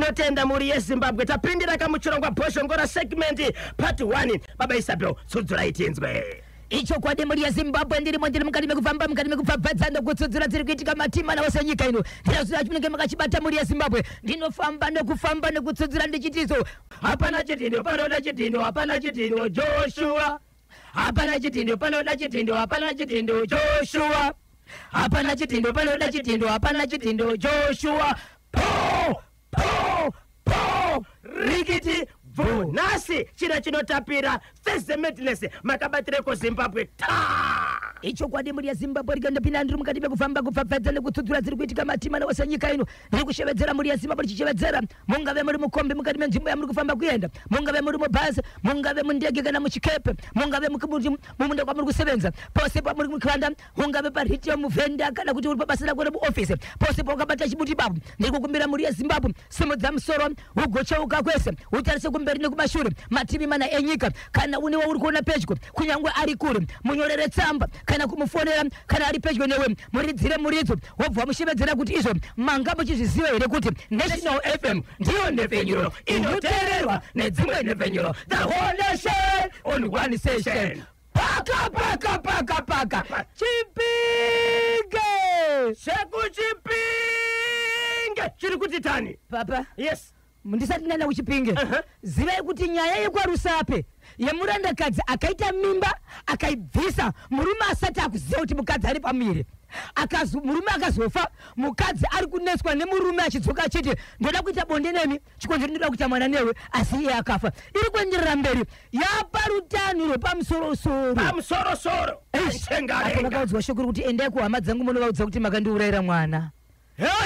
Tinotenda mhuri yeZimbabwe. Tapindira kamuchirongwa Bhozhongora segment part 1. Baba Isabel, tsudzurai tinzwe. Ichokwadi mhuri yeZimbabwe, ndirimo, ndiri mukati mekufamba, mukati mekupfapfadza nokutsudzura dziri kuitika matima naose enyika ino. Ndinoziva chimunenge makachibata, mhuri yeZimbabwe. Ndinofamba nokufamba nokutsudzura ndichitizo. Hapana chidhindo panoda chidhindo, hapana chidhindo Joshua. Hapana chidhindo panoda chidhindo, hapana chidhindo Joshua. Hapana chidhindo panoda chidhindo, hapana chidhindo Joshua. Po po po, rikiti bvu. Nhasi china chinotapira, Thursday Madness. Makabatireko Zimbabwe ta. Ichokwadi mhuri yeZimbabwe, rikandopinda, ndiri mukati mekufamba, kupfapfadza nekutsudzura dziri kuitika matima naose nyika ino. Ndiri kushevedzera mhuri yeZimbabwe, ndichishevedzera, mungave muri mukombi, mukati menzvimbo yamuri kufamba kuenda, mungave muri mubhazi, mungave mundege kana muchikepe, mungave mumunda kwamuri kusevenza, pose pamuri mukanda, ungave paretail muvhenda kana kuti uri pabasa rako remuofisi, pose paukabata chibuti babu, ndiri kukumbira mhuri yeZimbabwe, simudza musoro ugocheuka kwese, utarise kumberi nekumashure, mativi mana enyika. Kana une wauri kuona pedyo, kunyange ari kure, munyorere tsamba kana kumufonera. Kana ari pedyo newe, muridzire muridzo, wobva wamushevedzera kuti izvo manga muchizviziva here kuti National FM ndiyo nhepfenyuro inoteererwa nedzimwe nhepfenyuro, the whole nation on one station. Paka paka paka paka, Chipinge. ChekuChipinge chiri kuti tani. Papa. Yes. Ndisati ndaenda kuChipinge, zivai kuti nyaya yekwaRusape yemurandakadzi akaita mimba akaibvisa, murume asati akuziva kuti mukadzi ari pamuviri, murume akazofa, mukadzi ari kunetswa nemurume achidzoka achiti, "Ndoda kuita bonde nemi, chikonzero ndoda kuita mwana newe," asi iye akafa. Iri kuenderera mberi, yaparutanhu rwepamusorosoro. Pamusorosoro. Apo vakaudzwa shoko rekuti, "Endai kuhama dzangu munovaudza kuti makandiurayira mwana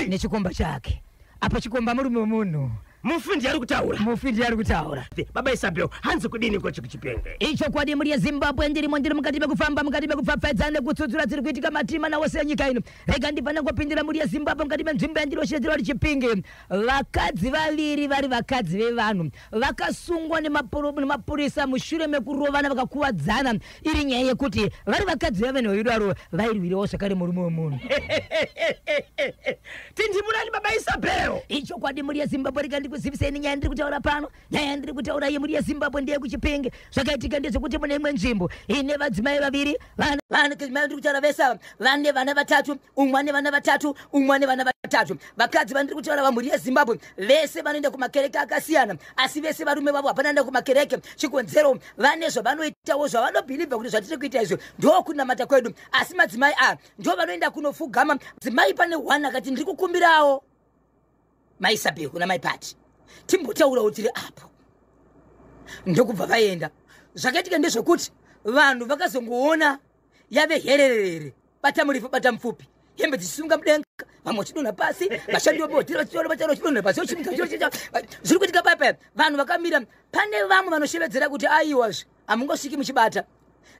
nechikomba chake." Apa chikomba murume wemunhu. Mufi ndiye ari kutaura. Mufi ndiye ari kutaura. Baba Isabel, hanzi kudini ko chekuChipinge? Ichokwadi mhuri yeZimbabwe, ndirimo, ndiri mukati mekufamba, mukati mekupfapfaidza nekutsudzura dziri kuitika matima nawose enyika ino. Rega ndibva ndangopindira, mhuri yeZimbabwe, mukati menzvimbo yandinosheredzerwa kuti Chipinge. Vakadzi vaviri vari vakadzi vevanhu vakasungwa nemapurisa mushure mekurovana vakakuvadzana, iri nyaya yekuti vari vakadzi vevanhu vaidaro vairwirawo zvakare murume wemunhu. Tindimurani, Baba Isabel. Ichokwadi mhuri yeZimbabwe, rega ndikuzivisei nyaya ndiri kutaura pano. Nyaya yandiri kutaura iyi, mhuri yeZimbabwe, ndeyekuChipinge. Zvakaitika ndezvekuti mune imwe nzvimbo ine vadzimai vaviri, vadzimai ndiri kutaura vese ava vane vana vatatu, umwe ane vana vatatu, umwe ane vana vatatu. Vakadzi vandiri kutaura vamhuri yeZimbabwe vese vanoenda kumakereke akasiyana, asi vese varume vavo hapana enda kumakereke. Chikonzero, vane zvavanoitawo zvavanobhilivha kuti zvatiri kuita izvo ndokunamata kwedu, asi madzimai aya ndo vanoenda kunofugama. Dzimai pane one akati, "Ndiri kukumbirawo maiSabel kuna maipati timbotaurawo tiri apo." Ndokubva vaenda. Zvakaitika ndezvekuti vanhu vakazongoona yave hererere, bata murefu bata mupfupi, hembe dzichisunga mudenga, vamwe vachidonha pasi, vashandi vebhodhera vachitora vatara vachidonha pasi. Zviri kuitika paya, vanhu vakamira. Pane vamwe vanoshevedzera kuti, "Aiwazve, hamungosviki muchibata,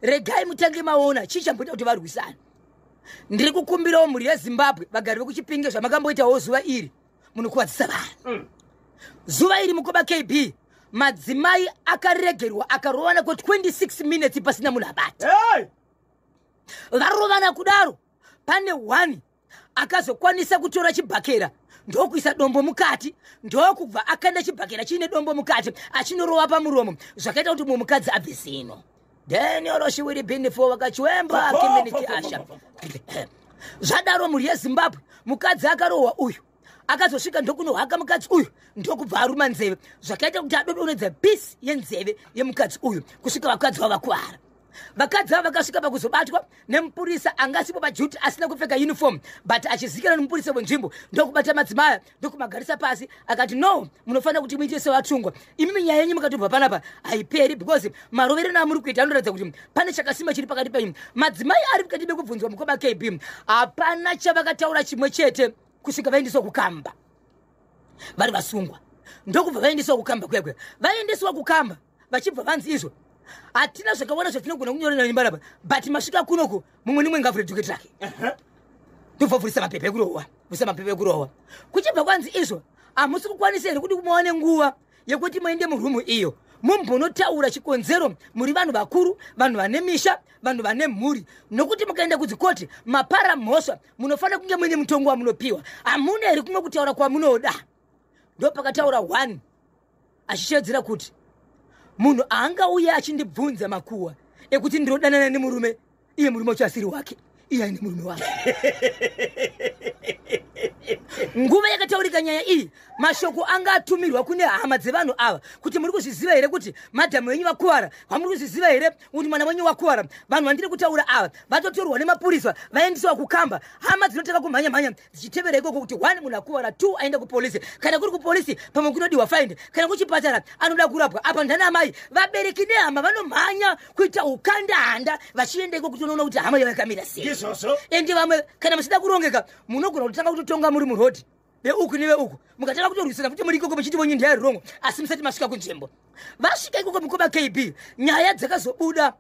regai mutange maona chii chamboita kuti varwisane." Ndiri kukumbirawo mhuri yeZimbabwe, vagari vekuChipinge, zvamakamboitawo zuva iri munokuvadzisa vanhu. Zuva iri, mukoba KB, madzimai akaregerwa akarovana kwe26 minutes pasina munhu abata. Varovana kudaro, pane one akazokwanisa kutora chibhakera ndokuisa dombo mukati, ndokubva akanda chibhakera chiine dombo mukati achinorova pamuromo, zvakaita kuti mumwe mukadzi abve zino. Daniel Shiwiri Binifo vakachiwemba kiminiki asha. Zvadaro, mhuri yeZimbabwe, mukadzi akarohwa uyu akazosvika ndokunohaka mukadzi uyu, ndokubva aruma nzeve, zvakaita kuti adodonedza piece yenzeve yemukadzi uyu kusvika vakadzi vavakuvara. Vakadzi ava vakasvika pakuzobatwa nemupurisa anga asipo paduty, asina kupfeka uniform but achizikanwa nemupurisa wenzvimbo, ndokubata madzimaya ndokumagarisa pasi. Akati, "No, munofanira kuti muite sevatungwa imimi. Nyaya yenyu mukatobva panapa haiperi because maroverero amuri kuita anoratidza kuti pane chakasimba chiri pakati penyu." Madzimai ari mukati mekubvunzwa, mukoma KB, hapana chavakataura chimwe chete kusvika vaendeswa kukamba vari vasungwa. Ndokubva vaendeswa kukamba kuya kuya. Vaendeswa kukamba, vachibva vanzi izvo, "Hatina zvakawanda zvatinogona kunyorera nyimba, but masvika kunoku, mumwe nemumwe ngavhure dhoketi rake." Ndobva vhurisa mapepa ekurohwa, vhurisa mapepa ekurohwa. Kuchibva kwanzi izvo, "Hamusi kukwanisa here kuti muwane nguva yekuti muende murumu iyo mumbonotaura chikonzero? Muri vanhu vakuru, vanhu vane misha, vanhu vane mhuri, nokuti mukaenda kudzikoti mapara mhosva, munofanira kunge muine mutongo wamunopiwa. Hamuna here kumwe kutaura kwamunoda?" Ndopakataura one achishevedzera kuti munhu aangauye achindibvunza makuhwa ekuti ndinodanana nemurume, iye murume wacho asiri wake, iye aine murume wake. Nguva yakataurika nyaya iyi, mashoko anga atumirwa kune hama dzevanhu ava kuti muri kuzviziva here kuti madhamu venyu vakuvara? Vamuri kuzviziva here kuti mwana wenyu wakuvara? Vanhu vandiri kutaura ava vatotorwa nemapurisa, vaendeswa kukamba. Hama dzinotanga kumhanya mhanya dzichitevera ikoko kuti one, munhu akuvara; two, aenda kupolisi. Kana kuri kupolisi, pamwe kunodiwa find; kana kuchipatara, anoda kurapwa. Apa ndana amai, vabereki nehama vanomhanya kuita ukandahanda vachienda iko kuti unoona kuti hama yavo yakamira sei. Izvozvo. Ende vamwe, kana muchida kurongeka, munogona kutanga kutotonga muri murodhi, veuku neveuku, mukatanga kutorwisana futi muri ikoko, muchiti vonyi ndeyari wrong, asi musati masvika kunzvimbo. Vasvika ikoko, mukoma KB, nyaya dzakazobuda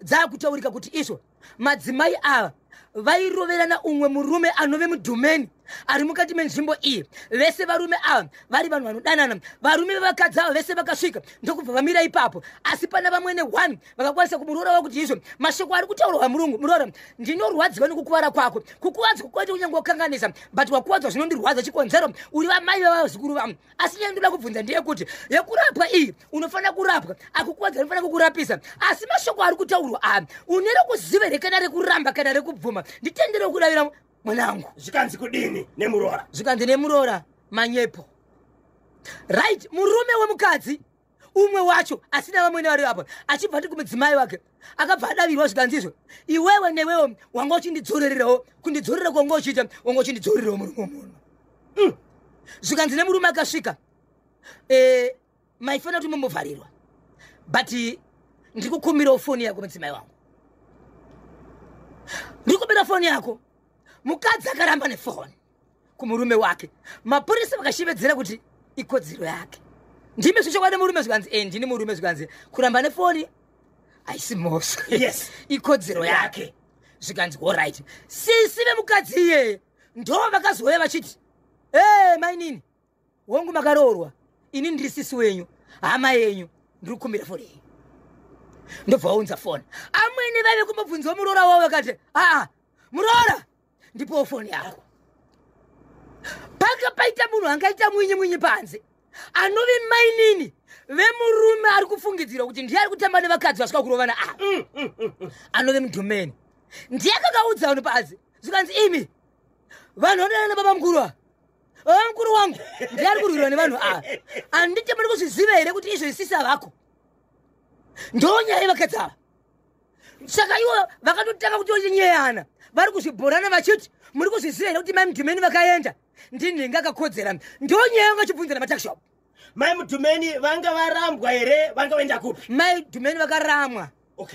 dzakutaurika kuti izvo madzimai ava vairoverana umwe murume anove mudhumeni ari mukati menzvimbo iyi. Vese varume ava vari vanhu vanodanana. Varume vevakadzi ava vese vakasvika ndokubva vamira ipapo, asi pana vamwene one vakakwanisa kumuroora vakuti izvo mashoko ari kutaurwa, murungu muroora, ndinorwadziwa nekukuvara kwako. Kukuvadzwa kwacho kunyange wakanganisa, but wakuvadzwa zvinondirwadza. Chikonzero, uri vamai vevazukuru vangu. Asi nyaya ndoda kubvunza ndeyekuti yekurapwa iyi, unofanira kurapwa, akukuvadza anofanira kukurapisa. Asi mashoko ari kutaurwa aya, une rekuziva here, kana rekuramba kana rekubvuma? Nditendere kudavira, mwanangu. Zvikanzi kudini nemuroora? Zvikanzi nemuroora, manyepo. Right, murume wemukadzi umwe wacho asina vamwene vari apo, achibva ati kumudzimai wake, akabva adavirwa zvikanzi izvo, iwewe newewo wanga uchindidzorererawo, kundidzorera kwanga uchiita, wanga uchindidzorerawo murume wemunhu. Zvikanzi nemurume akasvika, maifanira kuti mumbovharirwa, but ndiri kukumbirawo foni yako, mudzimai wangu, ndiri kukumbira foni yako. Mukadzi akaramba nefoni kumurume wake. Mapurisa vakashevedzera kuti ikodzero yake. Ndimi zvechokwadi murume? Zvikanzi, e, ndini murume. Zvikanzi, kuramba nefoni haisi mhosva. Ikodzero yake. Zvikanzi, alright. Sisi vemukadzi iyeye ndo vakazouya vachiti, e, mainini wangu, makaroorwa, ini ndiri sisi wenyu, hama yenyu, ndiri kukumbira foni yenyu. Ndobva waunza foni. Amwene vaive kumbobvunzawo muroora wavo, vakati, aa, muroora, ndipowo foni yako. Panga paita munhu angaita mwinyi mwinyi panze, anove mainini vemurume ari kufungidzirwa kuti ndiye ari kutamba nevakadzi vasvika kurovana ava, anove mudhomeni. Ndiye akakaudza vanhu panze. Zvikanzi, imi vanhu vanodanana nababa mukuru ava, baba mukuru wangu ndiye ari kurwirwa nevanhu ava. Handiti muri kuzviziva here kuti izvo isisi vako? Ndo nyaya yevakadzi ava. Saka ivo vakatotanga kutonyeyana vari kuzvibhorana vachiti, muri kuzviziva here kuti mai mudhumeni vakaenda, ndinhingi akakodzera? Ndo nyaya yanga chibvunzana matuckshop. Mai Mudhumeni vanga varambwa here? Vanga vaenda kupi? Mai Dhumeni vakaramwa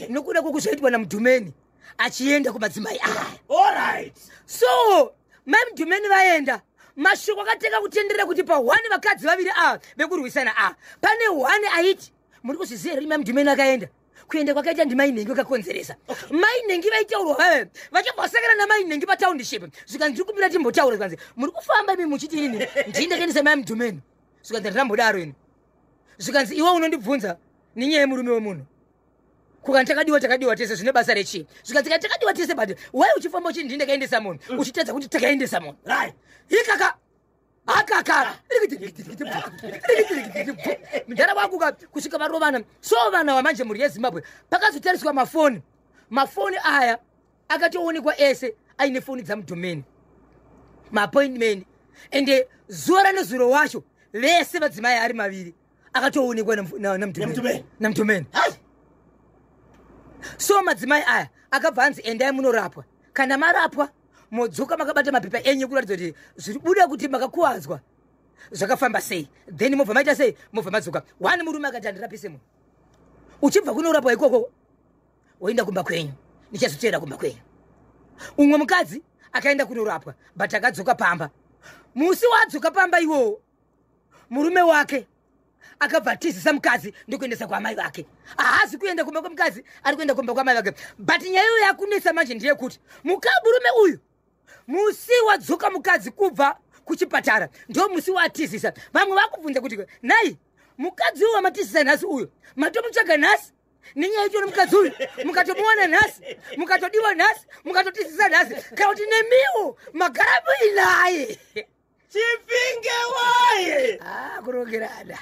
nokuda kwokuzvaitwa namudhumeni achienda kumadzimai aya. So mai Mudhumeni vaenda, mashoko akatanga kutenderera kuti pa1 vakadzi vaviri ava vekurwisana ava, pane one aiti, muri kuzviziva here mai Mudhumeni akaenda, kuenda kwakaita ndimai Nhengi vakakonzeresa? Mai Nhengi vaitaurwa vave vachabva vasangana namai Nhengi patownship. Zvikanzi, ndiri kumira timbotaura. Zvikanzi, muri kufamba imi muchiti inini ndini ndakaendesa mai Mudhumeni. Zvikanzi, ndinambodaro ini. Zvikanzi, iwe unondibvunza nenyaya yemurume wemunhu, kukani takadiwa, takadiwa tese, zvine basa rechii? Zvikanzi, kana takadiwa tese, but wai uchifamba uchiti ndini ndakaendesa munhu, uchitadza kuti takaendesa munhu? Ikaka akaka mudhara wakuka kusvika varovana. So vana vamanje, mhuri yeZimbabwe, pakazotariswa mafoni, mafoni aya akatoonekwa ese aine foni dzamudhomeni, maappointment, ende zuva ranezuro wacho vese vadzimai ari maviri akatoonekwa Namudhumeni. Namudhomeni. Hai. So madzimai aya akabva anzi, endai munorapwa. Kana marapwa, modzoka makabata mapepa enyu kuratidza kuti zviri buda kuti makakuwadzwa zvakafamba sei. Then mobva maita sei? Mobva madzoka. One murume akati, handirapise munhu. Uchibva kunorapwa ikoko, woenda kumba kwenyu, ndichazotevera kumba kwenyu. Umwe mukadzi akaenda kunorapwa, but akadzoka pamba. Musi waadzoka pamba iwowo, murume wake akabva atizisa mukadzi ndokuendesa kwaamai vake. Haazi kuenda kumba kwemukadzi, ari kuenda kumba kwamai vake. But nyaya iyoyo yakunetsa manje ndeyekuti murume uyu, musi wadzoka mukadzi kubva kuchipatara, ndo musi waatizisa. Vamwe vakubvunza kuti, nai mukadzi uyu wamatizisa nhasi uyu, matomutsvaga nhasi nenyaya yacho mukadzi uyu, mukatomuwana nhasi, mukatodiwa nhasi, mukatotizisa nhasi, kana kuti nemiwo magara muinaye? Chipinge waye. Ah, kurongerana.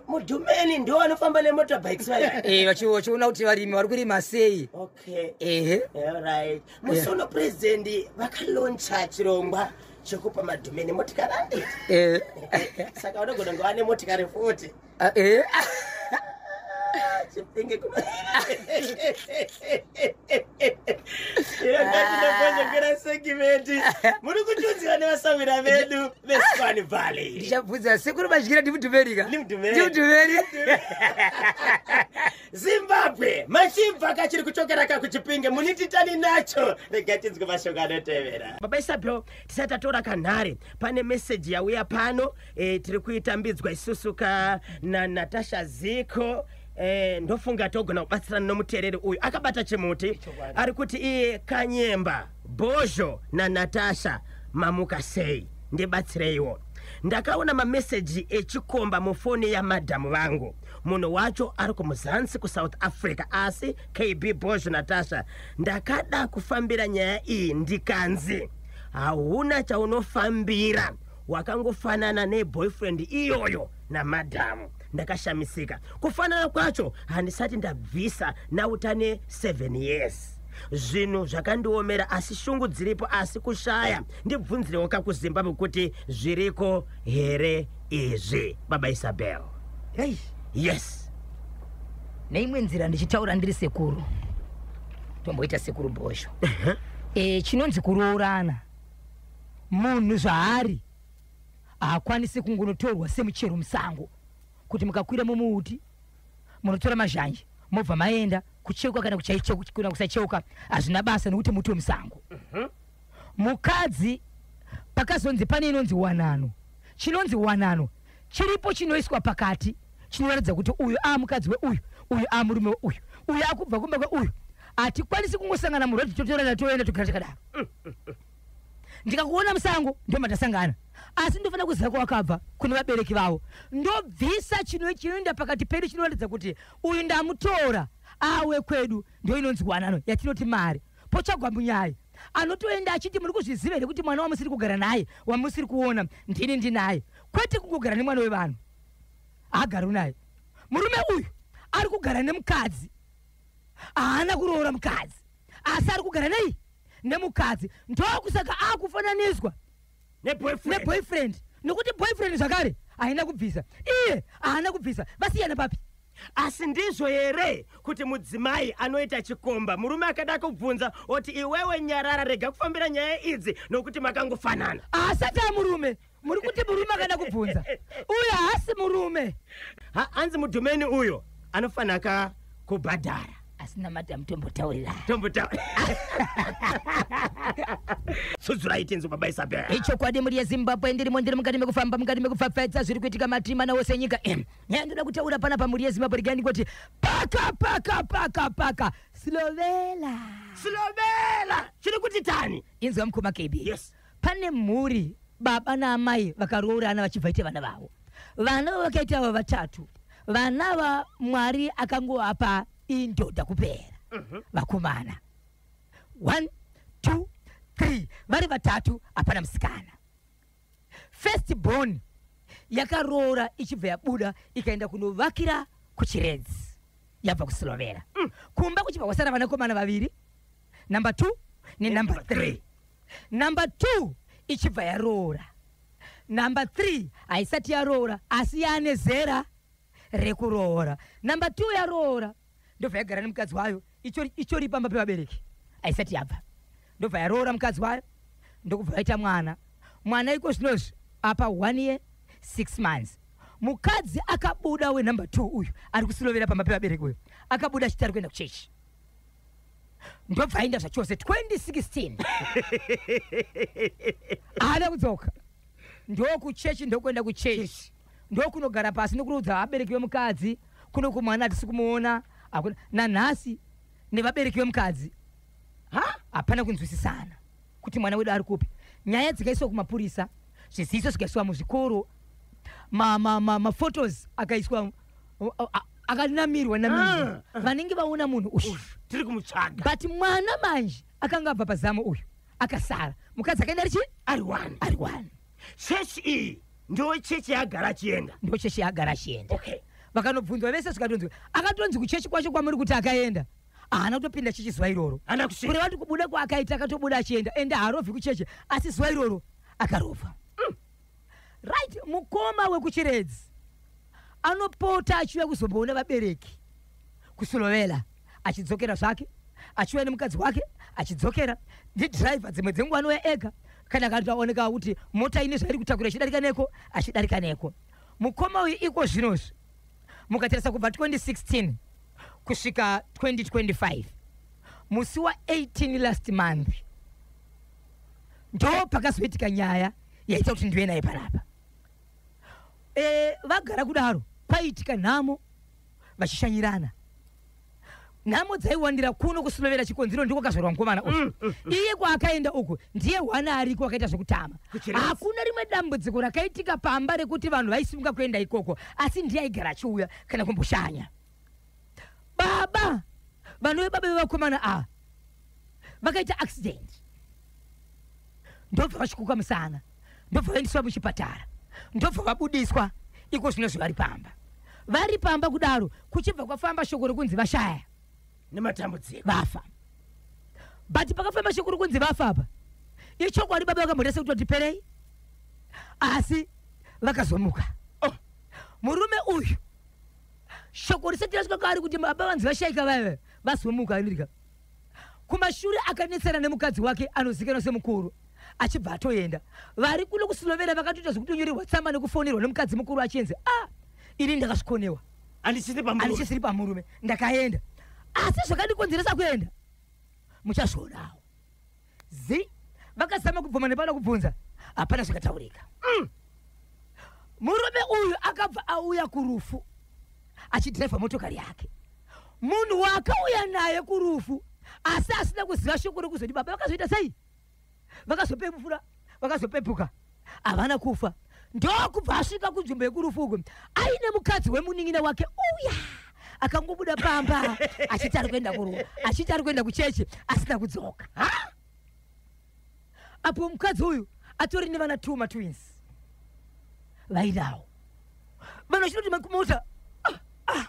Mudhumeni ndo vanofamba nemotorbikes vaya. Eh, vachiona kuti varimi vari kurima sei. Okay. Ehe. Alright. Musi uno president vakaloncha chirongwa chekupa madhumeni motikari anditi. Eh. Saka vanogona kunge vane motikari futi. Ah, eh. Chipinge kuno. Iro segment. Muri kutunzira nevasawira vedu veSwan Valley. Ndichabvunza sekuru Madyira ndimudhumeni ka? Ndimudhumeni. Ndimudhumeni. Zimbabwe, machibva kachiri kuchokera kakuchipinge munititani nacho. Rega tinzwe mashoko anotevera. Baba Isabel, tisati tatora kanhare, pane meseji yauya pano, tiri kuitambidzwa isusu ka naNatasha Ziko. Ndofunga togona kubatsirana nomuteereri uyu akabata chimuti. Ari kuti iye Kanyemba, Bhozho naNatasha mamuka sei, ndibatsireiwo. Ndakaona mameseji echikomba mufoni yamadhamu vangu. Munhu wacho ari kumuzansi kuSouth Africa, asi KB Bhozho Natasha, ndakada kufambira nyaya iyi ndikanzi hauna chaunofambira, wakangofanana neboyfriend iyoyo namadhamu. Ndakashamisika, kufanana kwacho handisati ndabvisa nautane 7 years. Zvinhu zvakandiomera, asi shungu dziripo, asi kushaya. Ndibvunzirewo kakuZimbabwe kuti zviriko here izvi, Baba Isabel? Hey. Yes. Neimwe nzira ndichitaura ndiri sekuru, tomboita sekuru Bhozho. Chinonzi kuroorana, munhu zvaari haakwanisi kungonotorwa semuchero musango, kuti mukakwira mumuti munotora mazhanje mobva maenda kucheuka kana kana kusacheuka hazvina basa, nekuti muti wemusango. Mukadzi pakazonzi pane inonzi wanano, chinonzi wanano chiripo chinoiswa pakati chinoratidza kuti uyu amukadzi weuyu, uyu amurume weuyu, uyu akubva kumba kweuyu. Hatikwanisi kungosangana murodhi totorana toenda togara takadaro. Ndikakuona musango ndo matasangana, asi ndofanira kuziva kwawakabva kune vabereki vavo. Ndobvisa chinoenda pakati pedu chinoratidza kuti uyu ndamutora awe kwedu, ndo inonzi wanano yatinoti mari. Potsvagwa munyai anotoenda achiti muri kuzviziva here kuti mwana wamusiri kugara naye wamusiri kuona ndini ndinaye, kwete kungogara nemwana wevanhu haagari naye. Murume uyu ari kugara nemukadzi, haana kuroora mukadzi, asi ari kugara nei nemukadzi. Ndokusaka akufananidzwa neboyfriend, nekuti boyfriend zvakare haina kubvisa, iye haana kubvisa, vasiyana papi? Asi ndizvo here kuti mudzimai anoita chikomba, murume akada kubvunza oti iwewe nyarara, rega kufambira nyaya idzi nokuti makangofanana? Haasati amurume. Muri kuti murume akada kubvunza uyo haasi murume. Hanzi mudhumeni uyo anofanaka kubhadhara. Asina madhamu tombotaurira. Tombotaura. Tsudzurai tinzwe, Baba Isabel. Ichokwadi muri yeZimbabwe, ndirimo ndiri mukati mekufamba, mukati mekupfapfaidza zviri kuitika matima nawo senyika. Nyaya ndoda kutaura panapa muri yeZimbabwe, regai ndingoti paka paka paka paka Slovela. Slovela chiri kuti tani? Inzwa mukoma KB. Yes. Pane mhuri baba naamai vakaroorana vachibva ite vana vavo. Vana vakaita ava vatatu. Vana va Mwari akangovapa indoda kupera. Vakomana 1 2 3 vari vatatu, hapana musikana. First born yakaroora ichibva yabuda ikaenda kunovakira kuChiredzi, yabva kuSlovera. Kumba kuchibva kwasara vanakomana vaviri, number 2 nenumber 3. Number 2 ichibva yaroora, number 3 haisati yaroora asi yaane zera rekuroora. Number 2 yaroora ndobva yagara nemukadzi wayo, ichori pamba pevabereki, haisati yabva. Ndobva yaroora mukadzi wayo, ndokubva yaita mwana. Mwana iko zvinozvi apa 1 year 6 months. Mukadzi akabuda wenumber 2 uyu ari kusilovera pamba pevabereki uyu, akabuda achiti ari kuenda kuchechi, ndobva aenda zvachose 2016 haana kudzoka. Ndokuchechi, ndokuenda kuchechi, ndokunogara pasi nokuudza vabereki vemukadzi kuno kumwana hatisi kumuona. Nanhasi nevabereki vemukadzi hapana kunzwisisana kuti mwana wedu ari kupi. Nyaya dzikaiswa kumapurisa, zviziviso zvikaiswa muzvikoro, mafotos akaiswa, akanamirwa namirwa, vanenge vaona munhu uyu tiri kumutsvaga. But mwana manje akanga abva pazamu uyu akasara, mukadzi akaenda richi ari one. Ari one. Chechi iyi ndo chechi yaagara achienda. Ndo chechi yaagara achienda. Okay. Vakanobvunzwa vese, zvikatonzi akatonzi kuchechi kwacho kwamuri kuti akaenda haana kutopinda chechi zuva iroro. Haana kusvika. Kureva kuti kubuda kwaakaita akatobuda achienda, ende haarovhi kuchechi, asi zuva iroro akarovha. Right, mukoma wekuChiredzi anopota achiuya kuzomboona vabereki kuSilovela, achidzokera zvake, achiuya nemukadzi wake achidzokera. Ndidhiraivha, dzimwe dzenguva anouya ega, kana akatooneka kuti mota ine zvairi kutakura ichidarika neko, achidarika neko. Mukoma uyu iko zvinozvi, mukatarisa kubva 2016 kusvika 2025, musi wa18 last month ndo pakazoitika nyaya yaita kuti ndive naye panapa. Vagara kudaro, kwaitika nhamo, vachishanyirana. Nhamo dzaiwandira kuno kuSilovera. Chikonzero ndiko kazvarwa mukomana uyu. Iye kwaakaenda uku ndiye hwana ariko akaita zvekutama. Kuchiredzi. Hakuna rimwe dambudziko rakaitika pamba rekuti vanhu vaisimuka kuenda ikoko, asi ndiye aigara achiuya kana kumboshanya. Baba vanove baba vevakomana ava vakaita accident, ndobva vachikuka musana, ndobva vaendeswa muchipatara, ndobva vabudiswa. Iko zvino vari pamba. Vari pamba kudaro, kuchibva kwafamba shoko rekunzi vashaya. Nematambudziko. Vafa. But pakafamba shoko rekunzi vafa apa, ichokwadi baba vakamboita sekuti perei, asi vakazomuka. Oh. Murume uyu, shoko risati rasvika kwaari kuti baba vanzi vashayika, vaive vazomuka anirika kumashure, akanetsana nemukadzi wake anozikanwa semukuru, achibva atoenda. Vari kuno kuSilovera vakatoita zvekutonyorerwa tsamba nekufonerwa nemukadzi mukuru, achinzi, "A, ini ndakasvikonewa." Handisiri pamurume. Handichisiri pamurume, ndakaenda, asi zvakandikonzeresa kuenda muchazvionawo. Zi vakazama kubvuma nepana kubvunza, hapana zvakataurika. Murume uyu akabva auya kurufu achidhiraivha motokari yake. Munhu waakauya naye kurufu, asi asina kuziva shoko rekuzoti baba vakazoita sei, vakazopepufura, vakazopepuka, havana kufa. Ndokubva asvika kunzvimbo yekurufu uku aine mukadzi wemunin'ina wake uya akangobuda pamba achiti ari kuenda kurufu, achiti ari kuenda kuchechi, asina kudzoka. Ha? Apo mukadzi uyu atori nevana two, matwins vainawo. Vanhu vachinoti mota, ah, ah.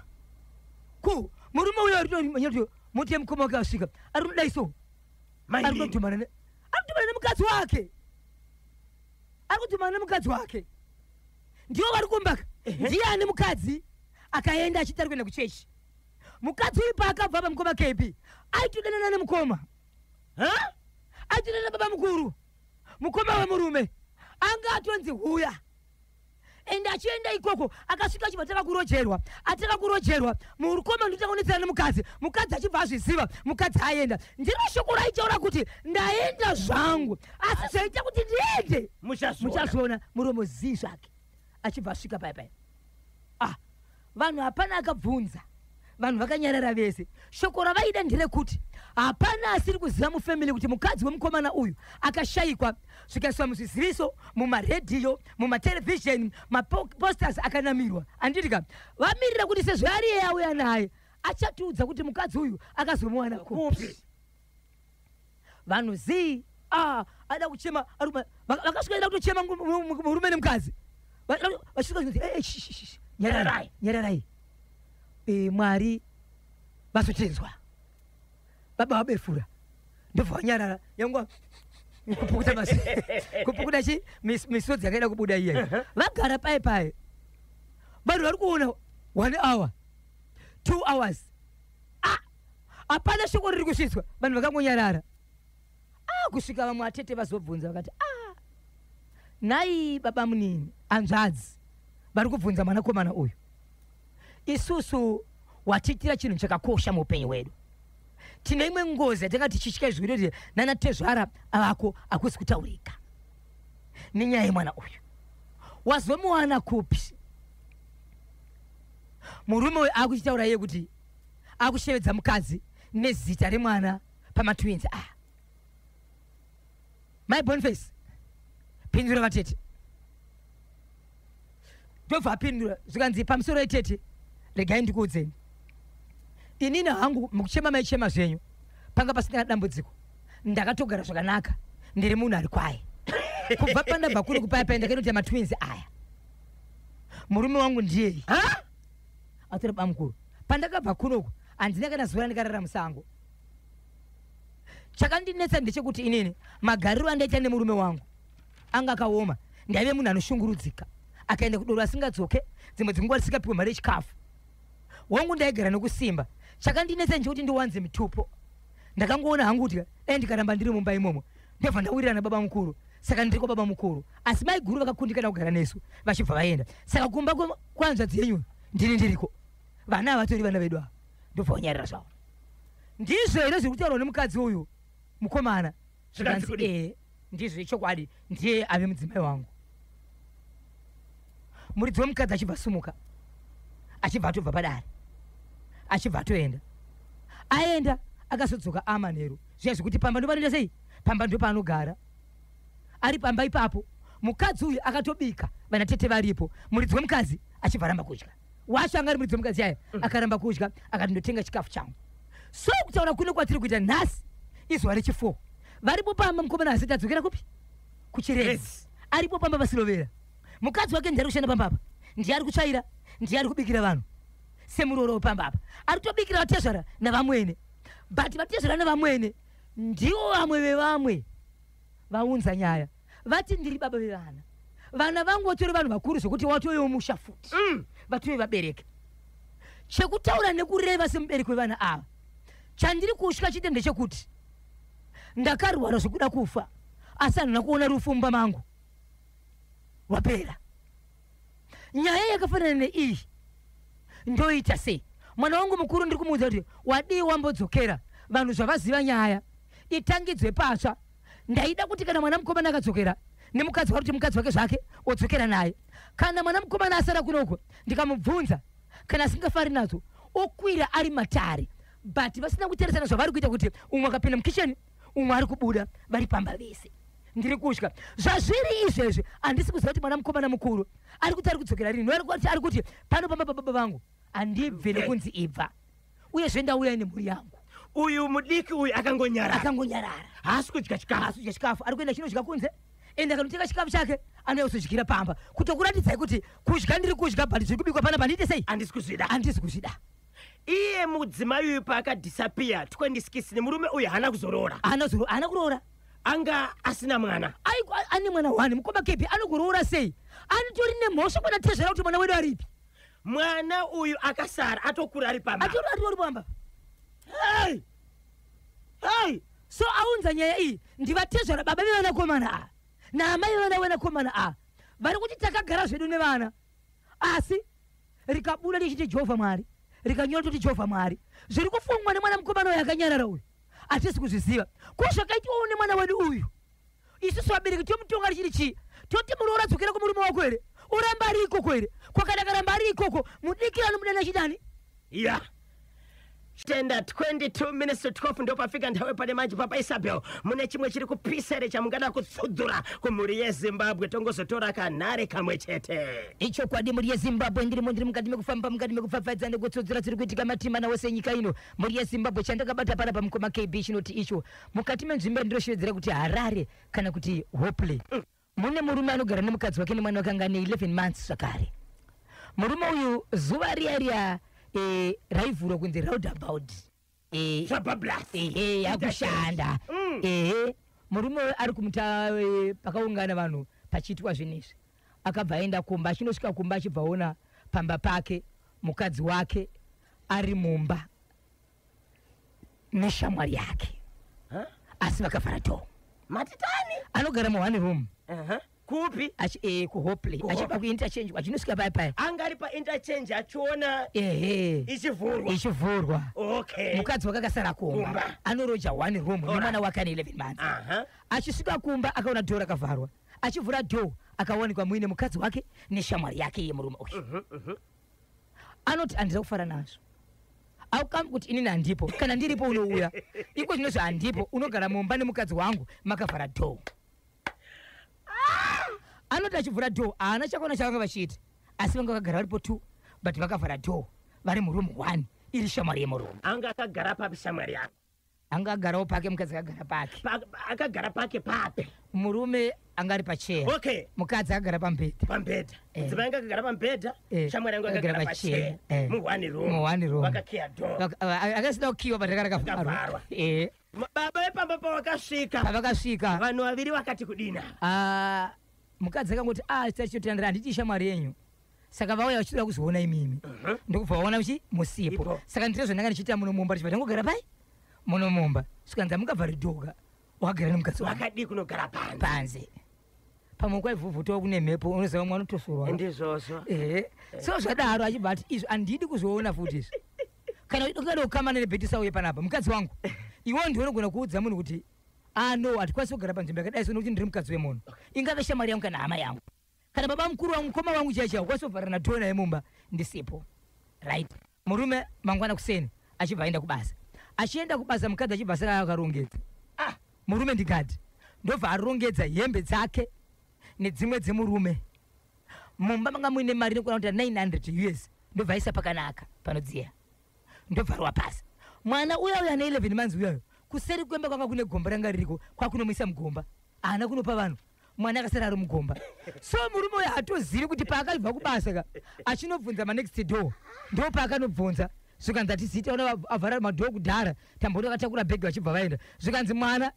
Ku murume uyo aritomanya mota yemukoma wake asvika, ari kudai so, ari Maidini. kudhumana nemukadzi wake, ari kudhumana nemukadzi wake. Ndiwo vari kumbaka. Ndiani mukadzi akaenda achiti ari kuenda kuchechi? Mukadzi uyu paakabva pamukoma KB, aitodanana nemukoma. Ha? Aitodanana baba mukuru, mukoma wemurume anga atonzi huya. Ende achienda ikoko, akasvika achibva atanga kurojerwa, atanga kurojerwa. Mukoma ndotanga kunetsana nemukadzi, mukadzi achibva azviziva. Mukadzi aenda, ndiro shoko raitaura kuti, "Ndaenda zvangu, asi zvaita kuti ndiende Muchazviona." Muchazviona. Muromo zii zvake, achibva asvika paya paya. Ah, vanhu hapana akabvunza, vanhu vakanyarara vese. Shoko ravaida nderekuti hapana asiri kuziva mufamily kuti mukadzi wemukomana uyu akashayikwa. Zvikaiswa muzviziviso, mumaredhiyo, mumaterevhizheni, maposters akanamirwa. Handitika vamirira kuti sezvo ari iye auya naye, achatiudza kuti mukadzi uyu akazomuwana kupi. Kupi? Vanhu zii. Ah, ada kuchema, vakasvika ida kutochema murume nemukadzi. Vachisvika kuti, "Eh, shi, shi, shi, nyararai, nyararai." Mwari vazotenzwa, baba vabefura, ndobva vanyarara. Yangwa kupukuta masi, kupukuta chi misodzi yakaida kubuda iyeyo. Vagara pai pai, vanhu vari kuona one hour, 2 hours, ah, hapana shoko riri kusvitswa. Vanhu vakangonyarara. Ah, kusvika vamwe atete vazobvunza, vakati, "Ah, nhai baba munini, hanzvadzi vari kubvunza mwanakomana uyu, isusu watiitira chinhu chakakosha muupenyu hwedu. Tine imwe ngozi yatanga tichitya izvi kuti nana tezvara avako hakusi kutaurika nenyaya yemwana uyu. Wazomuwana kupi?" Murume uyu akuchitaura iye kuti akushevedza mukadzi nezita remwana pamatwins. Ah, mai Boniface, pindura vatete. Ndobva apindura, zvikanzi, "Pamusoro etete, regai ndikuudzeni. Inini hangu mukuchema maichema zvenyu, panga pasina dambudziko. Ndakatogara zvakanaka, ndiri munhu ari kwaye." Kubva pandabva kuri kupaya paya ndakaita matwins aya. Murume wangu ndiyei atori bamukuru. Pandakabva kunoku handina kana zuva randikarara musango. Chakandinetsa ndechekuti inini magariro andaita nemurume wangu anga akaoma. Ndaive munhu anoshungurudzika, akaenda kudoro asingadzoke, dzimwe dzinguva tisingapiwe mari yechikafu. Wangu ndaigara nokusimba. Chakandinetsa ndechekuti ndiwanze mitupo. Ndakangoona hangu kuti dai ndikaramba ndiri mumba imomo ndobva ndawirirana baba mukuru, saka ndiri kwababa mukuru. Asi mai guru vakakundikana kugara nesu vachibva vaenda. Saka kumba kwanzvadzi yenyu ndini ndiriko, vana havatori vana vedu ava. Ndobva vanyarara zvavo. Ndizvo here zviri kutaurwa nemukadzi uyu mukomana? Zvikanzi kudii? Ndizvo chokwadi, ndiye ave mudzimai wangu. Muridzi wemukadzi achibva sumuka, achibva atobva padare, achibva atoenda. Aenda akazodzoka amanheru zviya zvekuti pamba ndopanoita sei, pamba ndopaanogara. Ari pamba ipapo mukadzi uyu akatobika, vana tete varipo. Muridzi wemukadzi achibva aramba kudya. Wacho anga ari muridzi wemukadzi aya akaramba kudya, akati ndotenga chikafu changu. So kutaura kuno kwatiri kuita nhasi izuva rechi4, varipo pamba mukomana asati adzokera kupi, kuChiredzi. Aripo pamba pasilovera. Mukadzi wake ndiye ari kushanda pamba apa, ndiye ari kutsvaira, ndiye ari kubikira vanhu semuroro wepamba apa. Ari kutobikira vatezvara navamwene, but vatezvara navamwene ndivo vamwe vevamwe vaunza nyaya. Vati ndiri baba vevana, vana vangu vatori vanhu vakuru zvokuti watovewo musha futi, vatove vabereki. Chekutaura nekureva semubereki wevana ava, chandiri kutya chete ndechekuti ndakarwara zvekuda kufa, asi handina kuona rufu mumba mangu rwapera. Nyaya yakafanana neiyi ndoita sei? Mwana wangu mukuru ndiri kumuudza kuti wadii wambodzokera, vanhu zvavaziva nyaya itangidzwe patsva. Ndaida kuti kana mwana mukomana akadzokera nemukadzi wake, kuti mukadzi wake zvake odzokera naye. Kana mwana mukomana asara kunoko, ndikamubvunza kana asingafari nadzo, okwira ari matare, but vasina kuteresana zvavari kuita, kuti umwe akapinda mukicheni umwe ari kubuda, vari pamba vese. Ndiri kutya zvazviri izvezvi. Handisi kuziva kuti mwana mukomana mukuru ari kuti ari kudzokera rini. Ari kuti pano pamba pababa vangu handibve nekunzi ibva, uyezve ndauya nemhuri yangu. Uyu mudiki uyu akangonyarara? Akangonyarara. Haasi kudya chikafu? Haasi kudya chikafu. Ari kuenda chinodya kunze, ende akanotenga chikafu chake anouya kuzodyira pamba, kutokuratidzai kuti kudya ndiri kudya, but zviri kubikwa panapa handiite sei? Handisi kuzvida. Handisi kuzvida. Iye mudzimai uyu paakadisappear 2016 nemurume uyu haana kuzoroora? Haana kuroora. Anga asina mwana? Ane mwana one. Mukoma Kepi, anokuroora sei? Anotori nemhosva kwana tezvera kuti mwana wedu aripi. Mwana uyu akasara atokura ari pamba? Atori atori pamba. Hey! Hey! So aunza nyaya iyi ndivatezvara, baba vevanakomana ava naamai vevana vanakomana ava. Vari kuti takagara zvedu nevana, asi rikabuda richiti Jehovha Mwari, rikanyora toti Jehovha Mwari. Zviri kufungwa nemwana mukomana uyu akanyarara uyu hatisi kuzviziva. Ko zvakaitwawo nemwana wedu uyu, isusu vabereki tomutonga richiri chii? Toti muroora dzokera kumurume wako here, uramba ari ikoko here? Kwakada karamba ari ikoko, mudikira anomudana chidani? Ya, tenda. 22 minutes to 12 ndopafika nthawi pane manje. Papa Isabel, mune chimwe chiri kupisa here chamungada kutsudzura kumhuri yeZimbabwe? Tongozotora kanhare kamwe chete. Ichokwadi, mhuri yeZimbabwe, ndirimo, ndiri mukati mekufamba, mukati mekupfapfaidza nekutsudzura dziri kuitika matimana wose enyika ino. Mhuri yeZimbabwe, chandakabata panapa, mukoma KB, chinoti icho mukati menzvimbo yandinosvedzera kuti Harare kana kuti Hopley, mune murume anogara nemukadzi wake nemwana wake anga ane 11 months. Zvakare murume uyu zuva riya riya raivhurwa kunzi roundabout Zvabablas. Ehe, yakushanda. Ehe, murume uyu ari kumuta pakaungana vanhu pachiitwa zvinhu izvi, akabva aenda kumba. Achinosvika kumba, achibva aona pamba pake mukadzi wake ari mumba neshamwari yake, asi vakavhara door. Matitani? Anogara muone room. Kupi? KuHopley. KuHopley. Achibva kuinterchange, achinosvika paya paya. Anga ari painterchange achiona Ehe. ichivhurwa? Ichivhurwa. Mukadzi wake akasara kumba. Kumba. Anoroja one room nemwana wake ane 11 months. Achisvika kumba akaona door rakavharwa. Achivhura door akawanikwa muine mukadzi wake neshamwari yake yemurume uyu. Anoti handina kufara nazvo. Aukami kuti inini handipo, kana ndiripo unouya iko zvinozvi handipo, unogara mumba nemukadzi wangu makavhara door. Anoti achivhura door haana chakaona chavanga vachiita, asi vanga vakagara varipo two, but vakavhara door vari muroom one, iri shamwari yemurume. Anga akagara papi shamwari yako? Anga agarawo pake, mukadzi akagara pake. Akagara pake papi? Murume Anga ari pacheya. Okay. Mukadzi akagara pamubhedha. Pamubhedha. Eh. Mudzimai anga akagara pamubhedha. Shamwari yangu akagara Akagara pacheya. pacheya. Eh. Muone room. Muone room. Vakakiya door. Akasina kukiwa, but Rakavharwa. rakavharwa. Baba vepamba pavakasvika, Pavakasvika, vanhu vaviri vakati kudina? Ah, mukadzi akangoti, "A, chitandira, handiti shamwari yenyu, saka vauya vachida kuzoona imimi." Ndokubva vaona uchi musipo. Ipo. Saka ndiro zvandanga ndichiita muno mumba, ndichibva ndangogara pai muno mumba, svikanzi amungabva ridhoga wakagara nemukadzi wangu. Vakadii kunogara panze? Panze pamwe kwaivhuvhutawo, kune mhepo, unoziva mwana utosurwa. Ndizvozvo. Ehe, so zvadaro achibva ati, "Izvi handidi kuzoona futi izvi. Kana ukada kukamana nebheti, sauye panapa, mukadzi wangu. Iwewo ndiwe unogona kuudza munhu kuti ano hatikwanisi kugara panzvimbo yakadai so, nokuti ndiri mukadzi wemunhu, ingave shamwari yangu kana hama yangu kana baba mukuru wangu, mukoma wangu chaichaiwo, ukwanisi kuvharana dhoo naye mumba ndisipo." Right, murume mangwana kuseni achibva aenda kubasa. Achienda kubasa, mukadzi achibva saka akarongedza. Ah, murume ndikati ndobva arongedza hembe dzake nedzimwe dzemurume. Mumba manga muine mari inokwana kuita 900 US, ndobva aisa pakanaka panodziya, ndobvarwa pasi. Mwana uya uya ane 11 months uyayo, kuseri kwemba kwanga kune gomba ranga ririko, kwakunomuisa mugomba, haana kunopa vanhu. Mwana akasara ari mugomba. So murume uyo hatozivi kuti paakabva kubasa ka, achinobvunza manext door, ndo paakanobvunza, zvikanzi hatizii, taona avhara madoor kudhara, tamboti vakatakura bhegi vachibva vaenda. Zvikanzi mwana,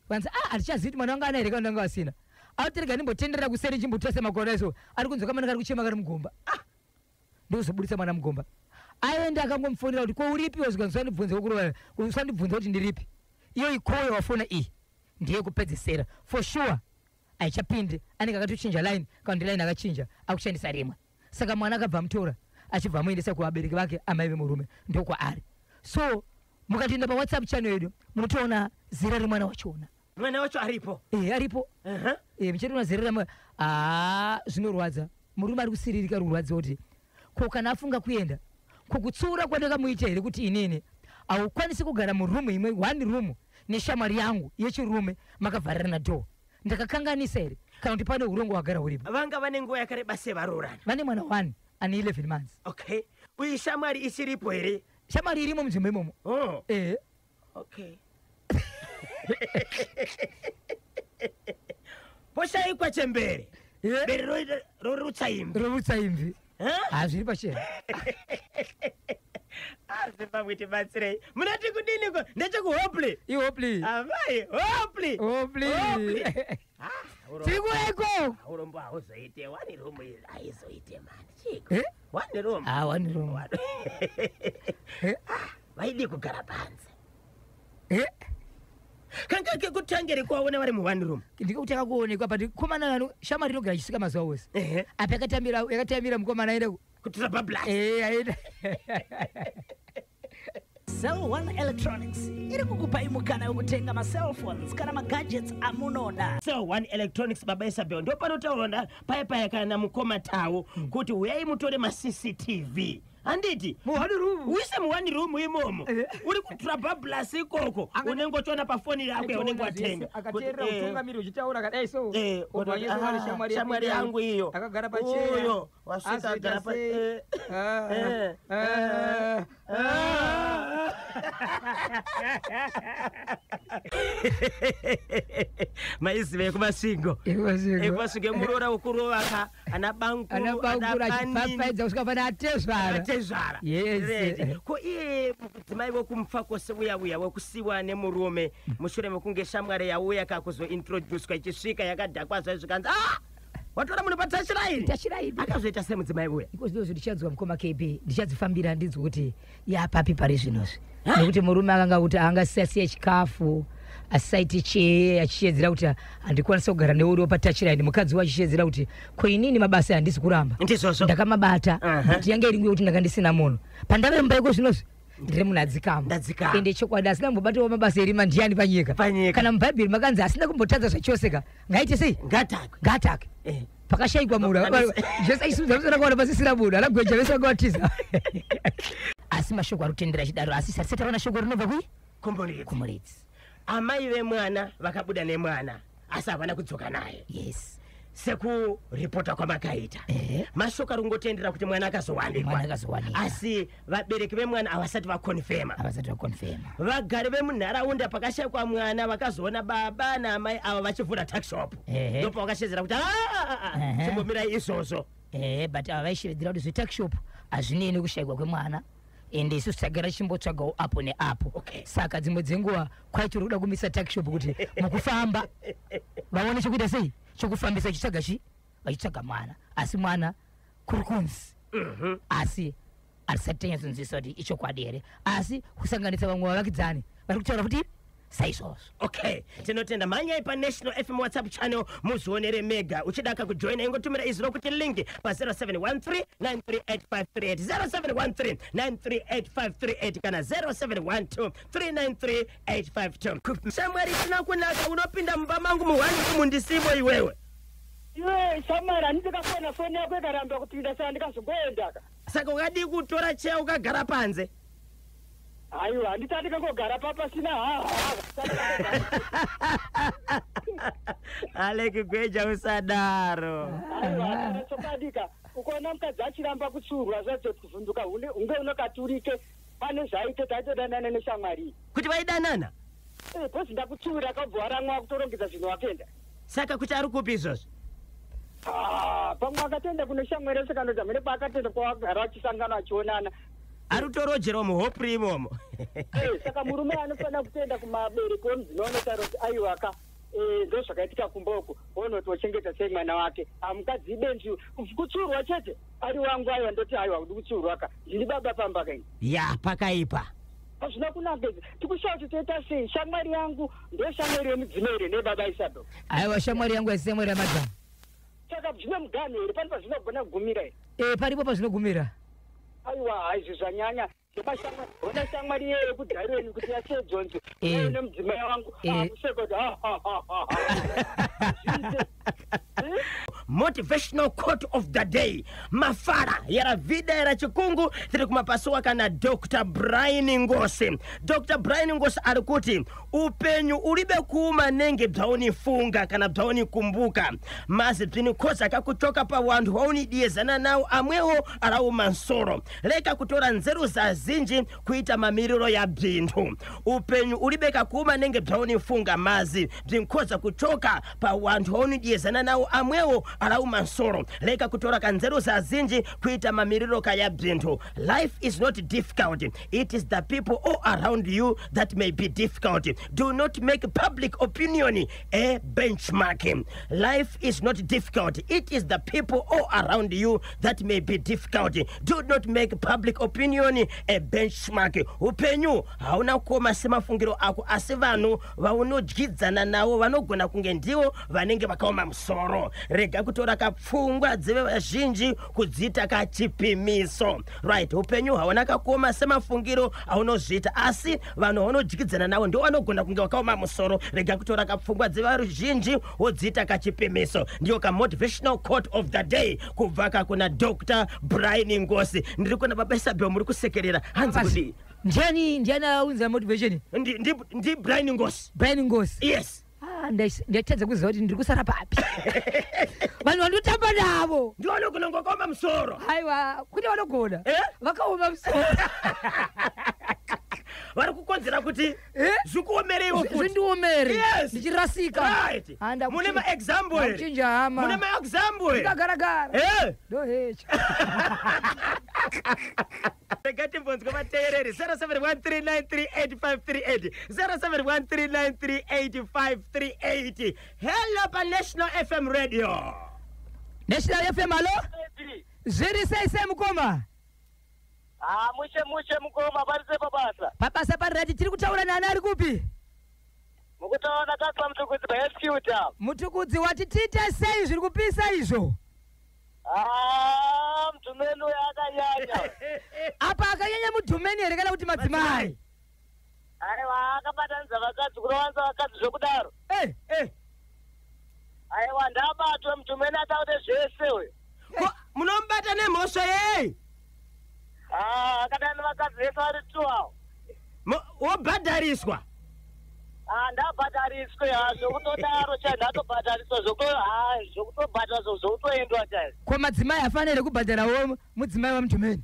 vanzi, "A, hatichazivi kuti mwana wanga ana here kana wanga vasina." Auterega, ndimbotenderera kuseri chimbotarisa makore so, ari kunzwa kamwana kari kuchema kari mugomba. Ah, ndokuzobudisa mwana mugomba. Aenda akangomufonera kuti, "Ko uripiwo?" Zvikanzi, "Usandibvunze kurova, usandibvunze kuti ndiripi. Iyo ikoyo wafona iyi ndiye kupedzesera for sure, haichapindi." Anenge akatochinja line, kana kuti line akachinja akushandisa rimwe. Saka mwana akabva amutora, achibva amuendesa kuvabereki vake, amai vemurume, ndokwaari. So mukatoenda paWhatsApp channel yedu, munotoona zera remwana wachona. Mwana wacho aripo? E, aripo. E, muchatoona zera remwana. Haa, zvinorwadza. Murume ari kusiririka, ari kurwadziwa kuti ko kana afunga kuenda ko kutsiura kwandakamuita here, kuti inini haukwanisi kugara murumu imwe, one room, neshamwari yangu yechirume, makavharirana door. Ndakakanganisa here, kana kuti pane urongo hwagara huripo? Vanga vane nguva yakareba sevaroorana? Vane mwana one ane 11 months. Okay, uyu shamwari isiripo here? Shamwari irimo munzvimbo imomo. Oh. E. Okay, poshayikwa chembere, bere rorutsa imvi. Rorutsa imvi. Hazviri pachena. Ah, Zimbabwe, tibatsirei. Munati kudiniko? NdechekuHopley. IHopley. Amai, Hopley. Hopley. Ah, Tiri kueko. Urombo hauzoite. One room haizoite mani, chiko? Eh? One room. Ah, one room. Eh? Vaidi kugara panze? Eh? Kanga kekutangere kuvaona vari muone room. Ndikutanga kuonekwa, but komana vano shamwari inogara ichisvika mazuva ose. Apa yakatambira mukomana aende Kutura bablas. Eh, aenda. Cell One Electronics iri kukupai mukana wekutenga macellphones kana magadgets amunoda. Cell One Electronics, baba Isabel, ndo panotaura paya paya kana mukoma tawo kuti huyai mutore maCCTV, handiti? Muone room. Uise muone room imomo. Eh. Uri kutura bablas ikoko, unenge uchiona pafoni yako yaunenge watenga. Akateerera Kuti, utungamiri uchitaura kadai so. Kuti, "Ah, shamwari yangu iyo akagara pacheya. Uyo wasvika agara pa eh. Maiziva ekuMasvingo, ekuMasvingo emuroora wekurovaka ana bankuru. Ana bankuru achipfapfaidza kusvika pana atezvara. Atezvara. Yes. Right. Ko iye mudzimai wekumupfakose uya uya wekusiwa nemurume mushure mekunge shamwari yauya kakuzointroducwa, ichisvika yakadhakwa zvayo, zvikanzi, "Ah, watora munhu patachiraini." Tachiraini. Akazoita semudzimai uya? Iko zvinozvi ndichanzwa mukoma KB, ndichadzifambira ndinzwe kuti yapapi pari zvinozvi, nekuti murume akanga kuti angasiyasiya chikafu, asisaiti chee, achichiedzera kuti handikwanisa kugara neuriwo patachiraini. Mukadzi wacho achichiedzera kuti ko inini mabasa handisi kuramba, Ndizvozvo. ndakamabata, but yange iri nguva yekuti ndanga ndisina munhu. Pandave mumba iko zvinozvi ndiri munhu adzikama. Ndadzikama. Ende chokwadi asina kumbobatawo mabasa erima ndiani panyika? Panyika. Kana mubhaibheri makanzi asina kumbotadza zvachose ka, ngaite sei? Ngatakwe. Ngaatake. Pakashayikwa munhu, Jesu achisimudza musoro akaona pasisina munhu, ana gweja vese vanga vatiza. Asi mashoko ari kutendera achidaro, asi tisati taona shoko rinobva kui Kumuridzi. Kumuridzi. Amai vemwana vakabuda nemwana, asi havana kudzoka naye. Yes. Sekuripota kwamakaita, Ehe. mashoko ari kungotendera kuti mwana akazowanikwa. Mwana akazowanikwa. Asi vabereki vemwana havasati vakonfema. Havasati vakonfema. Vagari vemunharaunda pakashayikwa mwana vakazoona baba naamai ava vachivhura tuckshop. Ehe. Ndopavakashedzera kuti, "Ah, chimbomirai izvozvo." Ehe, but ava vaishevedzera kuti zvetuckshop hazvinei nekushayikwa kwemwana, ende isusu tagara tichimbotsvagawo apo neapo. Saka dzimwe dzenguva kwaitori kuda kumisa tuckshop kuti mukufamba vaone chokuita sei, chokufambisa vachitsvaga chi vachitsvaga mwana, asi mwana kuri kunzi, asi hatisati tanyatsonzwisisa kuti ichokwadi here, asi kusanganisa vamwe vavakidzani vari kutaura kuti saizvozvo. Okay, tinotenda. Mhanyai paNational FM WhatsApp channel muzvionere mega. Uchidaka kujoina, ingotumira izwi rokuti link pa0713 938538, 0713 938538 kana 0712 393852. Shamwari isina kunaka, unopinda mumba mangu muhwani mundisivo iwewe. Iwe shamwari, handiti foni yako ikaramba kupinda, saka ndikazongoendaka. Saka ukadii kutora cheya ukagara panze? Aiwa, handiti andikangogara papasina haha. Aleki Gweja, usadaro. Aiwa, chokwadika, ukaona mukadzi achiramba kutsiurwa zvadzo, kuvhunduka hunge unokaturike pane zvaite taitodanana neshamwari iyi. Kuti vaidanana? Bhozi ndakutsiura, akabva waramwa kutorongedza zvinhu wakenda. Saka kuti ari kupi izvozvo? Ah, pamwe akatoenda kune shamwari yese kanoti hamene paakatoenda kwawagara achisangana achionana. Ari kutorojerawo muhopuri imomo. Saka murume anofanira kutoenda kumabereki wemudzimai onotaura kuti aiwaka, ndo zvakaitika kumba uku, onoti ochengeta sei mwana wake. Amukadzi ibenzi, kutsiurwa chete ari wangu. Aiwa, ndoti aiwa, udi kutsiurwa ka, ndini baba pamba kaini. Ya, pakaipa. Hazvina kunaka izvi, tikushaya kuti toita sei. Shamwari yangu ndo shamwari yemudzimai here nebaba Isabel? Aiwa, shamwari yangu haisi shamwari yamadhamu. Saka zvine muganhu here? Pane pazvinogona kugumira here? E, paripo pazvinogumira. Aiwa, haizvi zvanyanya zvemashamwari. Ona shamwari iyeyo yekudhareni kuti yasedzonzi nemudzimai wangu akuseka kuti ha ha ha ha ha. Zviite. Motivational quote of the day, mafara yara vida yara chikungu tiri kumapasuwa kana Dr Brian Ngosi. Dr Brian Ngosi ari kuti upenyu uribe kuuma nenge bzaunifunga kana bzaunikumbuka, mazi bzinikhoza kakuchoka pa wanthu waunidiyezana nawo amwewo arauma nsoro. Leka kutora nzeru za zinji kuita mamiriro ya bzinthu. Upenyu ulibe kakuuma nenge bzaunifunga, mazi bzinkhoza kuchoka pa wanthu waunidiyezana nawo amwewo arauma nsoro. Leka kutora kanzeru za zinji kuita mamiriro kaya bzinthu. Life is not difficult, it is the people all around you that may be difficult. Do not make public opinion a benchmark. Life is not difficult, it is the people all around you that may be difficult. Do not make public opinion a benchmark. Upenyu hauna kuoma semafungiro ako, asi vanhu vaunodyidzana navo vanogona kunge ndivo vanenge vakaoma musoro. Rega kutora kapfungwa dzeve vazhinji kudziita kachipimiso. Right, upenyu hauna kakuoma semafungiro aunozviita, asi vanhu vaunodyidzana navo ndo vanogona kunge vakaoma musoro. Rega kutora kapfungwa dzevaruzhinji wodziita kachipimiso. Ndiyo kamotivational quote of the day kubva kakuna Dr Brian Ngosi. Ndiri kuona baba Isabel muri kusekerera, hanzi kudii? Ndiani aunza motivation? Ndi Brian Ngosi. Brian Ngosi? Yes. Ah, ndatadza kuziva kuti ndiri kusara papi. Vanhu vandotamba navo ndiwo vanogona kunge vakaoma musoro. Aiwa, kune vanogona Eh? vakaoma musoro. Vari kukonzera kuti Eh? zvikuomereiwo futi. Zvindiomere. Yes. Ndichirasika. Right. Ah, Mune maexample here? Ndakuchinja hama. Mune maexample here? Ndakagaragara. Eh? Ndohecha. Rega timbonzwe vateereri. 0713938538, 0713938538. Hello paNational FM Radio. National FM, alo, zviri sei sei mukoma? Ah, mushe mushe mukoma, parise pabasa? Pabasa parirati. Tiri kutaura nani, ari kupi? Mukutaona kakwa Mutukudzi paSQta. Mutukudzi, wati tiite sei? Zviri kupisa izvo. Ah, mutumeni uyo akanyanya. Apa akanyanya mudhumeni here kana kuti madzimai? Aiwa, akabatanidza vakadzi, kurowanza vakadzi zvokudaro. Eh, Eh, Aiwa, ndabatwe mutumeni ataute zvese uyo. Ko, munomubata nemhosva yei? Ah, akadani vakadzi vese vari two avo. Wobhadhariswa. Handabhadhariswe ha, zvokutodaro chai, ndatobhadhariswa ha, zvokutobhadhariswa zvokutoendwa chai. Ko madzimai afanire kubhadharawo mudzimai wamudhumeni?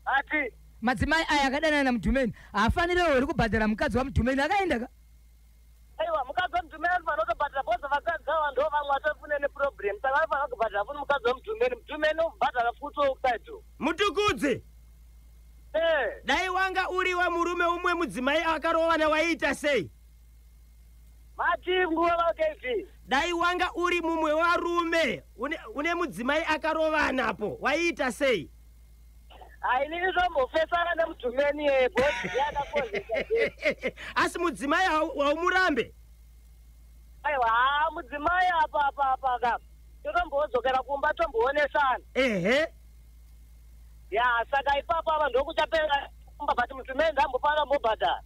Ati? Madzimai aya akadanana namudhumeni haafanirewo here kubhadhara mukadzi wamudhumeni akaenda ka? Aiwa, mukadzi wamudhumeni anofanira kutobhadhara, because vakadzi ava ndo vamwe vatofune neproblem, saka vanofanira kubhadhara futi mukadzi wamudhumeni. Mudhumeni obhadhara futi outside. Mutukudzi. Eh. Dai wanga uri wamurume umwe mudzimai akarovana, waiita sei? Mati nguva vaKV? Dai wanga uri mumwe warume une mudzimai akarovanapo, waiita sei? Hainini zvombofesana nemudhumeni yebhozi yakakozesa. Asi mudzimai haumurambe? Aiwa, haa, mudzimai apa apa apa ka, totombodzokera kumba tomboonesana. Ya, saka ipapo apa ndokuchapera kumba, but mudzimai ndambofanira mbobhadhara.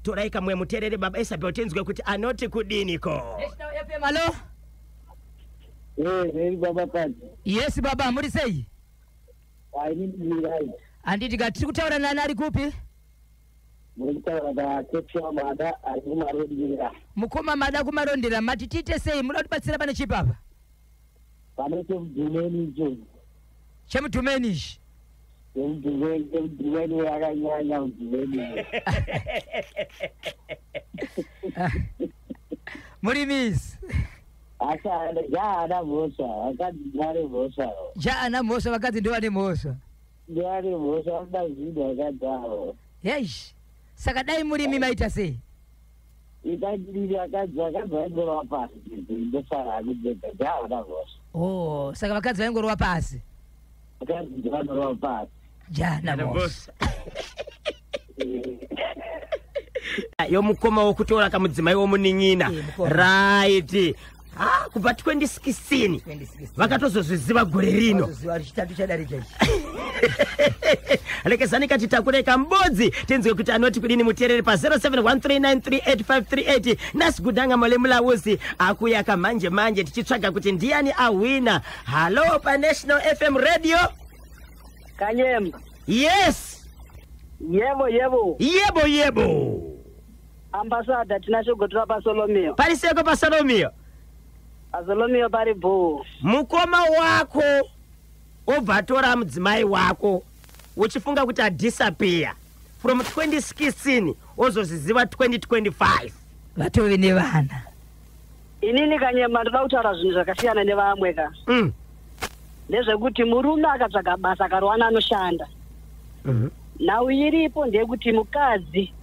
Torai kamwe muteerere, baba Isabel, tinzwe kuti anoti kudiniko. National FM, hallo. Eh, hey, baba Padi. Yes baba, muri sei? I need to right. Handiti ka, tiri kutaura nani, ari kupi? Muri kutaura naKepsha Mada ari kuMarondera. Mukoma Mada kuMarondera, mati tiite sei? Muda kutibatsira pane chipapa? Pane chemudhumeni icho. Chemudhumeni ichi? Chemudhumeni, chemudhumeni yakanyanya mudhumeni. Murimisi. Asi jaana mhosva, vakadzi vane mhosva. Jaana mhosva, vakadzi ndo vane mhosva. Ndivane mhosva, vanoda zvinhu vakadzi avo. Heish, saka dai murimi maita sei? Ikadiri vakadzi, vakadzi vaingorova pasi, ndosara hangu jaana mhosva. Oh, saka vakadzi vaingorova pasi. Vakadzi ndivanorova pasi. Jaana mhosva. Yomukoma wokutora kamudzimai womunin'ina. Eh, mukoma. Right, ha, kubva 2016 vakatozozviziva gore rino. Zuva richitatu chadarika ichi. Lekezani katitakure kambodzi tinzwe kuti anoti kudini muteereri pa 0713938538. Nasi gudanga mole mulauzi akuya kamanje manje, tichitsvaga kuti ndiani ahwina. Hallo, paNational FM Radio. Kanyemba. Yes. Yebo, yebo. Yebo, yebo. Ambassador Tinashe paSolomio. Pariseko paSolomio? PaSolomio pari bhoo. Mukoma wako obva atora mudzimai wako uchifunga kuti adisappear from 2016, ozozviziva 2025. Vatove nevana. Inini Kanyemba ndoda kutaura zvinhu zvakasiyana nevamwe ka. Ndezvekuti murume akatsvaga basa akarowana anoshanda. Nhau iripo ndeyekuti mukadzi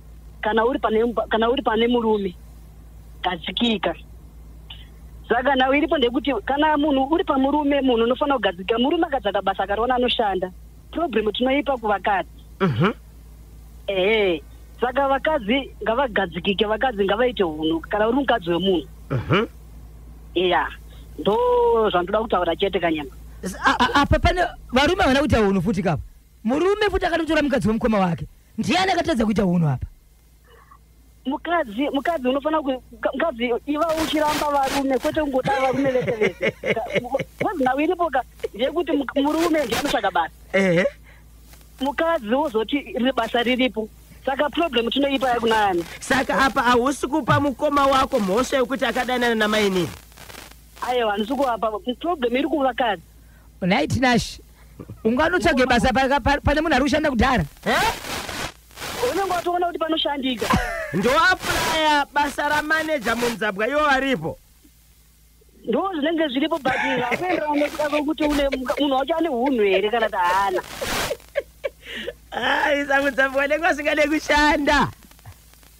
kana uri pane murume, gadzikika. Saka nhau iripo ndeyekuti kana munhu uri pamurume, munhu unofanira kugadzikika. Murume akatsvaga basa akarowana anoshanda, problem tinoipa kuvakadzi. Ehe, saka vakadzi ngavagadzikike, vakadzi ngavaite hunhu kana uri mukadzi wemunhu. Iya, ndo zvandoda kutaura chete, Kanyama. Apa pane varume havana kuita hunhu futi kapa. Murume futi akatotora mukadzi wemukoma wake, ndiani akatadza kuita hunhu apa? Mukadzi unofanira mukadzi iva uchiramba varume, kwete kungoda varume vese vese. Because nhau iripo ka ndeyekuti murume ndiye anotsvaga basa. Mukadzi wozoti riri basa riripo, saka problem tinoipa yakunani? Saka apa hausi kupa mukoma wako mhosva yekuti akadanana namainini? Aiwa, handisi kuvapa. Problem iri kuvakadzi. Nhai Tinashi, unganotsvage basa pane munhu ari kushanda kudhara? Unenge watoona kuti panoshandika. Ndoapuraya basa ramaneja munzabwa iwo varipo. Ndo zvinenge zviripo, but zvakuenderana nekuda kwekuti une munhu wacho ane hunhu here kana kuti haana. Ai, samudzabwa vanenge vasingade kushanda.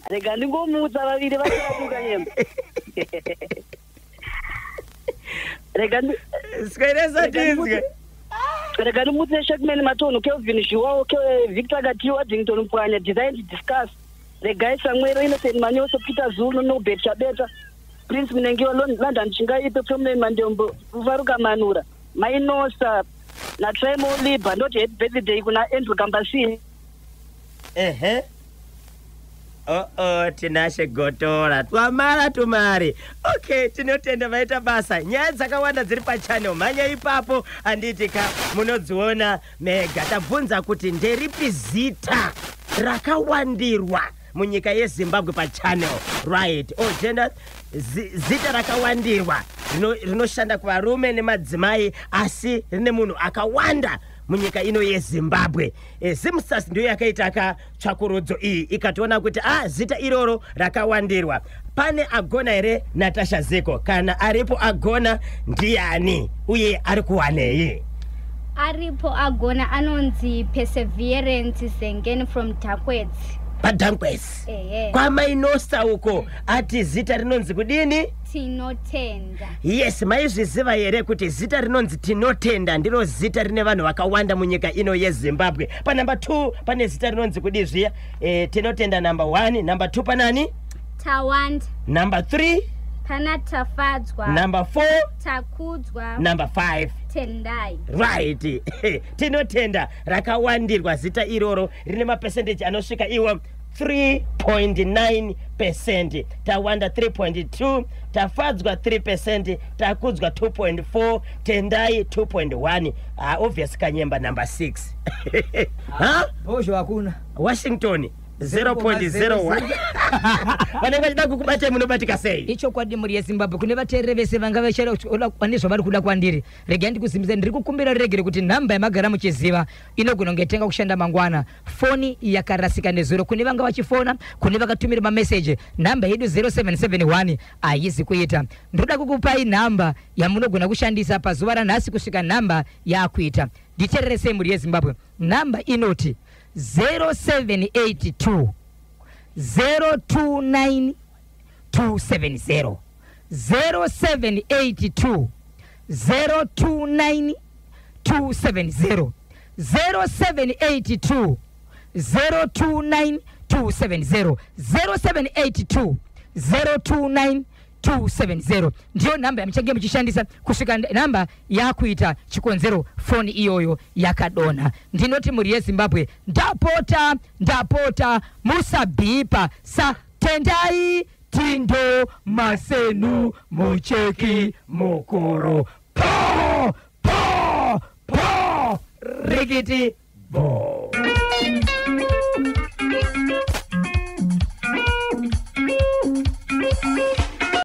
Rega ndingomutsa vaviri vasiratuka nyemba. Rega Sweresa tinzwe. Rega ndimutse Shackman Matono, Kelvin Zhuwao, Victor Katiwa, Dington Pwanya, Design Discuss, Regai Samuel, Innocent Manyoso, Peter Zulu, Nobert Chabeta, Prince Munengiwa, London Chingaipe, Prominent Mandembo, Varuka Manura, Mainosa naTrimo Liba. Ndoti happy birthday kuna Andrew Gambasini. Ehe, oo, Tinashe Gotora, twamara tumari. Okay, tinotenda, vaita basa. Nyaya dzakawanda dziri pachannel, mhanya ipapo, handiti ka, munodziona mega. Tabvunza kuti nderipi zita rakawandirwa. Munyika yeZimbabwe pachannel, right? All gender, zita rakawandirwa rinoshanda kuvarume nemadzimai, asi rine munhu akawanda munyika ino yeZimbabwe. ZimStats ndiyo yakaita katsvakurudzo iyi, ikatoona kuti zita iroro rakawandirwa. Pane agona here, Natasha Zeko? Kana aripo agona, ndiani uye ari kuwanei? Aripo agona, anonzi Perseverance Zengen from Dakwets. PaDankwes? Ehe. Kwamainosa uko. Ati zita rinonzi kudini? Tinotenda. Yes, maizviziva here kuti zita rinonzi Tinotenda ndiro zita rine vanhu vakawanda munyika ino yeZimbabwe? Panumber 2 pane zita rinonzi kudi zviya? Tinotenda number 1, number 2 panani? Tawanda. Number 3? Pana Tafadzwa. Number 4? Takudzwa. Number 5? Tendai. Right, Tinotenda rakawandirwa zita iroro, rine mapesenteji anosvika iwo 3.9%, Tawanda 3.2, Tafadzwa 3%, Takudzwa 2.4, Tendai 2.1. Obvious, Kanyemba number 6, ha? Bhozho hakuna. Washington 0.01. Vanenge vachida kukubatai, munobatika sei? Ichokwadi, mhuri yeZimbabwe, kune vateereri vese vanga vachida zvavari kuda kwandiri, regai ndikuzimbisa. Ndiri kukumbira regere kuti nhamba yamagara muchiziva inogona kunge itenga kushanda mangwana. Foni yakarasika nezuro. Kune vanga vachifona, kune vakatumira mameseji, nhamba yedu 0771 haizi kuita. Ndoda kukupai nhamba yamunogona kushandisa pazuva ranhasi kusvika nhamba yakuita. Nditeereresei, mhuri yeZimbabwe. Nhamba inoti 0782 029 270, 0782 029 270, 0782 029 270, 0782 029 270 ndiyo nhamba yamuchange muchishandisa kusvika nhamba yakuita chikonzero foni iyoyo yakadonha. Ndinoti mhuri yeZimbabwe, ndapota, ndapota, musabhipa saTendai Tindo Masenu Mucheki Mukuru. Po po po, rikiti bo.